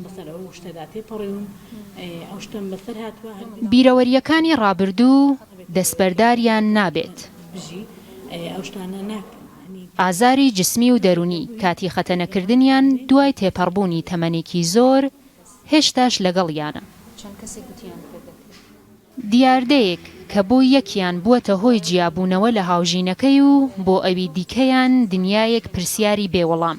بەسەر ئەو شتەدا تێپەڕیوم ئەو شتەم بەسەر هاتووە. بیرەوەرییەکانی ڕابردوو دەستبەرداریان نابێت. بژی ئەو شتانە ناکەم. ئازاری جسمی و دەروونی کاتی خەتەنەکردنیان دوای تێپەڕبوونی تەمەنێکی زۆر هێشتاش لەگەڵیانە. دیاردەیەک کە بۆ یەکیان بووەتە هۆی جیابوونەوە لە هاوژینەکەی و بۆ ئەوی دیکەیان دنیایەک پرسیاری بێ وەڵام.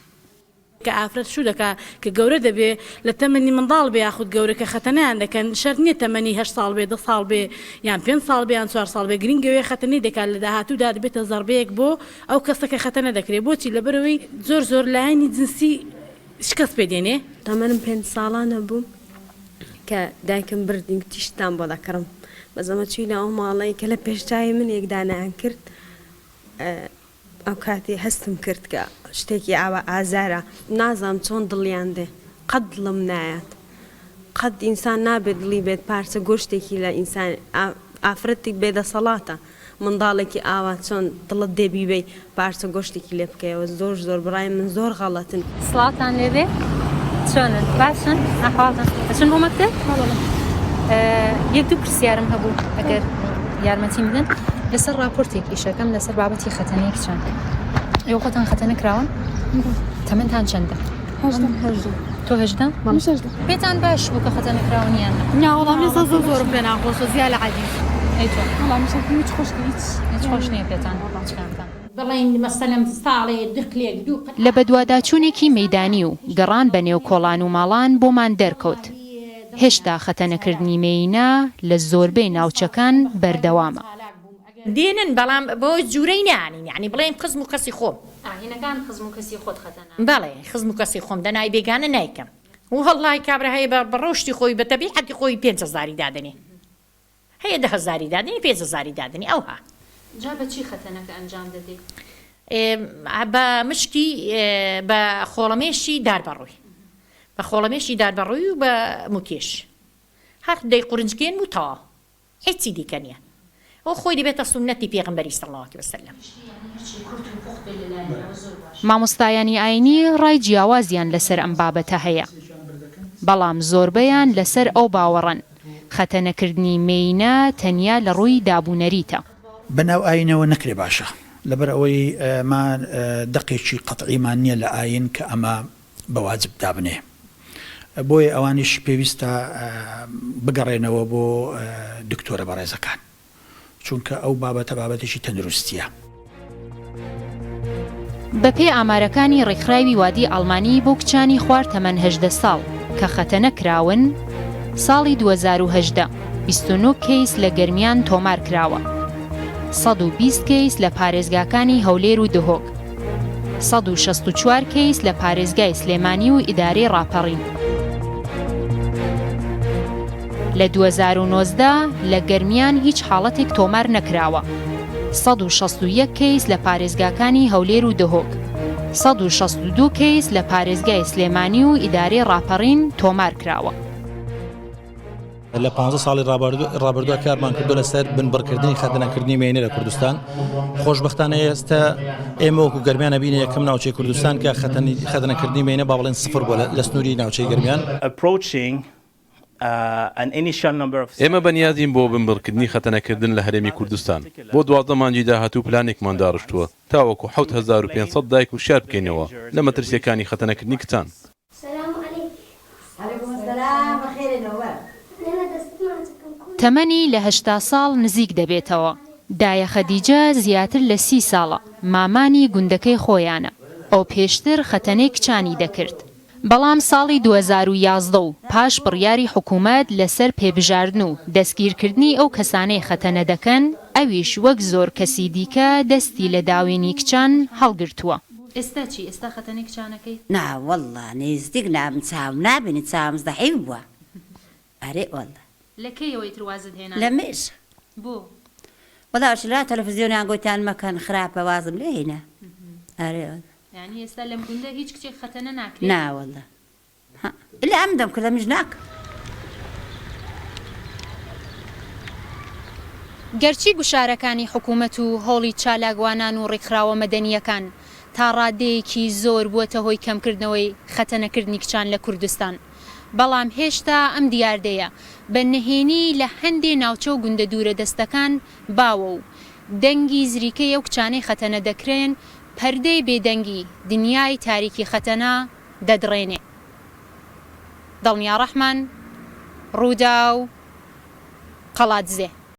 کە ئافرەت شوو دەکا کە گەورە دەبێ لە تەمەنی منداڵ بێ یاخود گەورە کە خەتەنەیان دەکەن شەرت نیە تەمەنی هەشت ساڵ بێ دە ساڵ بێ یان پێنج ساڵ بێ یان چوار ساڵ بێ گرینگ ئەوەیە خەتەنەی دەکات لە داهاتوودا دەبێتە زەڕبەیەک بۆ ئەو کەسە کە خەتەنە دەکرێ بۆچی لەبەرئەوەی زۆر زۆر لایەنی جنسی شکەست پێ دێنێ. تەمەنم پێنج ساڵانە بوو کە دایکم بردین گوتی شتتان بۆ دەکڕم بەس ئەمە چووینە ئەو ماڵەی کە لە پێش چاوی من یەک دانەیان کرد ئەو کاتی هەستم کرد کە شتێکی ئاوا ئازارە نازانم چۆن دڵیان دێ قەت دڵم نایات قەت ئینسان نابێت دڵی بێت پارچە گۆشتێکی لە ئینسان ئافرەتێک بێ دەسەڵاتە منداڵێکی ئاوا چۆن دڵت دێ بیبەی پارچە گۆشتێکی لێ بکەیەوە زۆر زۆر بڕای من زۆر غەڵەتن. سڵاوتان لێبێ چۆنن باشن ئەحواڵتان ئەچن بۆ مەکتەب یەک دوو پرسیارم هەبوو ئەگەر یارمەتیم بدەن لەسەر راپۆرتێک ئیشەکەم لەسەر بابەتی خەتەنەی کچان ئێوە خۆتان خەتەنە کراون تەمەنتان چەندە تۆ هەژدە پێتان باش بوو کە خەتەنە کراون یان نا؟ نا وەڵا من زۆر زۆرم پێ ناخۆشە زیا لە عەدی. ئەی تۆ؟ وەڵا منیش هیچ خۆش نیە هیچ. هیچ خۆش نیە پێتان هیچ کامتان. بڵێین مەسەلەن ساڵێ دقلێک دوو قت. لە بەدواداچوونێکی مەیدانی و گەڕان بە نێو کۆڵان و ماڵان بۆمان دەرکەوت هێشتا خەتەنەکردنی مێینە لە زۆربەی ناوچەکان بەردەوامە. دێنن بەڵام بۆ جورەی نانین یانی بڵێن خزم و کەسی خۆم. ئا هینەکان خزم و کەسی خۆت خەتەنە. بەڵێ خزم و کەسی خۆم دەنای بێگانە نایکەم وەڵڵاهی کابرا هەیە بە ڕەوشتی خۆی بە تەبیعەتی خۆی پێنج هەزاری دادەنێ هەیە دە هەزاری دادەنێ پێنج هەزاری دادەنێ ئەوها. جا بە چی خەتەنەکە ئەنجام دەدەی؟ بە مشکی بە خۆڵەمێشی دار بەڕووی بە خۆڵەمێشی دار بەڕووی و بە موکێش هەر دەیقورنجکێنم و تەواو. هیچی دیکە نیە ئەوە خۆی دەبێتە سوننەتی پێغەمبەری صلی اللە علیە وسلم. مامۆستایانی ئاینی ڕای جیاوازیان لەسەر ئەم بابەتە هەیە، بەڵام زۆربەیان لەسەر ئەو باوەڕەن خەتەنەکردنی مێینە تەنیا لە ڕووی دابونەریتە. بە ناو ئاینەوە نەکرێ باشە لەبەر ئەوەی ئێمە دەقێکی قەتعیمان نیە لە ئاین کە ئەمە بە واجب دابنێ بۆیە ئەوانیش پێویستە بگەڕێنەوە بۆ دکتۆرە بەڕێزەکان چونکە ئەو بابەتە بابەتێکی تەندروستیە. بەپێی ئامارەکانی ڕێکخراوی وادی ئەڵمانی بۆ کچانی خوار تەمەن 18 ساڵ کە خەتەنە کراون، ساڵی 2018، 29 کەیس لە گەرمیان تۆمار کراوە، 120 کەیس لە پارێزگاکانی هەولێر و دهۆک، 164 کەیس لە پارێزگای سلێمانی و ئیدارەی ڕاپەڕین. لە 2019 لە گەرمیان هیچ حاڵەتێک تۆمار نەکراوە. 161 کەیس لە پارێزگاکانی هەولێر و دهۆک، 162 کەیس لە پارێزگای سلێمانی و ئیدارەی ڕاپەڕین تۆمار کراوە. لە پانزە ساڵی ڕابردووە کارمان کردو لەسەر بنبڕکردنی خەتەنەکردنی مێینە لە کوردستان خۆشببختانە ئێستا ئێمە وەکو گەرمیان ئەبینە یەکەم ناوچەی کوردستان کە خەتەنەکردنی مێینە با بڵێن سفر بووە لە سنووری ناوچەی گەرمیان. ئێمە بەنیازین بۆ بنبڕکردنی خەتەنەکردن لە هەرێمی کوردستان، بۆ 12 مانگی داهاتوو پلانێکمان داڕشتووە تاوەکو 7500 دایک وشیار بکەینەوە لە مەترسییەکانی خەتەنەکردنی کچان. تەمەنی لە 80 ساڵ نزیک دەبێتەوە. دایە خەدیجە زیاتر لە سی ساڵە مامانی گوندەکەی خۆیانە، ئەو پێشتر خەتەنەی کچانی دەکرد، بەڵام ساڵی 2011 و پاش بڕیاری حکومەت لەسەر پێبژاردن و دەستگیرکردنی ئەو کەسانەی خەتەنە دەکەن، ئەویش وەک زۆر کەسی دیکە دەستی لە داوێنی کچان هەڵگرتووە. ئێستا چی؟ ئێستا خەتەنەی کچانەکەی؟ نا واللە نزدیک نابم چاوم نابینی چاوم زەعیف بوە ئەرێ واللە. لە کەیەوە ئیتر وازت هێنا؟ لە مێژە. بۆ؟ وەڵا ئەوشە لە تەلەفزیۆنیان گۆتیان مەکەن خراپە وازم لێ هینا ئەرێ واللە. یانی ئێستا لەم گوندە هیچ کچێک خەتەنە ناکرێ؟ نا واللە ها الا ئەم دەم کرد ئەمیش ناکەم. گەرچی گوشارەکانی حکوومەت و هەوڵی چالاکوانان و ڕیکخراوە مەدەنییەکان تا ڕادەیەکی زۆر بووەتە هۆی کەمکردنەوەی خەتەنەکردنی کچان لە کوردستان. بەڵام هێشتا ئەم دیاردەیە بە نهێنی لە هەندێ ناوچە و گوندە دوورە دەستەکان باوە و دەنگی زریکەی ئەو کچانەی خەتەنە دەکرێن پەردەی بێدەنگی دنیای تاریکی خەتەنە دەدڕێنێ. دڵنیا ڕەحمان، رووداو، قەڵادزێ.